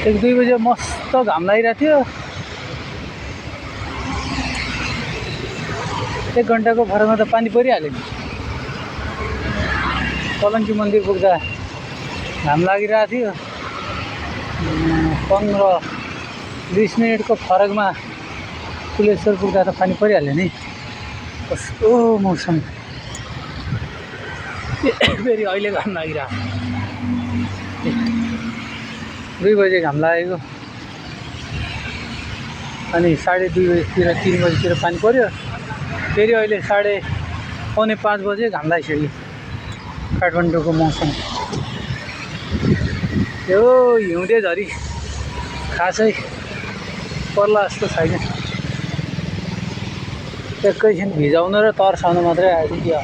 1-2 बजे मस्त घाम लागिरहेको थियो। 1 घन्टाको फरकमा त पानी परिहाल्यो नि। कलङ्की मन्दिर पुग्दा घाम लागिरहेको थियो। 15-20 मिनटको फरकमा कुलेश्वर पुग्दा त पानी परिहाल्यो नि। कस्तो मौसम। फेरि अहिले घाम लागिरहेको। 2 बजे घाम लागेको अनि 2:30 बजीतिर 3 बजीतिर पानी पर्यो। फेरि अहिले 4:45 बजे घाम लागिसक्यो। काठमाडौँको मौसम यो हिउँदे झरी खासै पर्ला जस्तो छैन। एकैछिन भिजाउनु र तर्साउनु मात्रै आइदियो।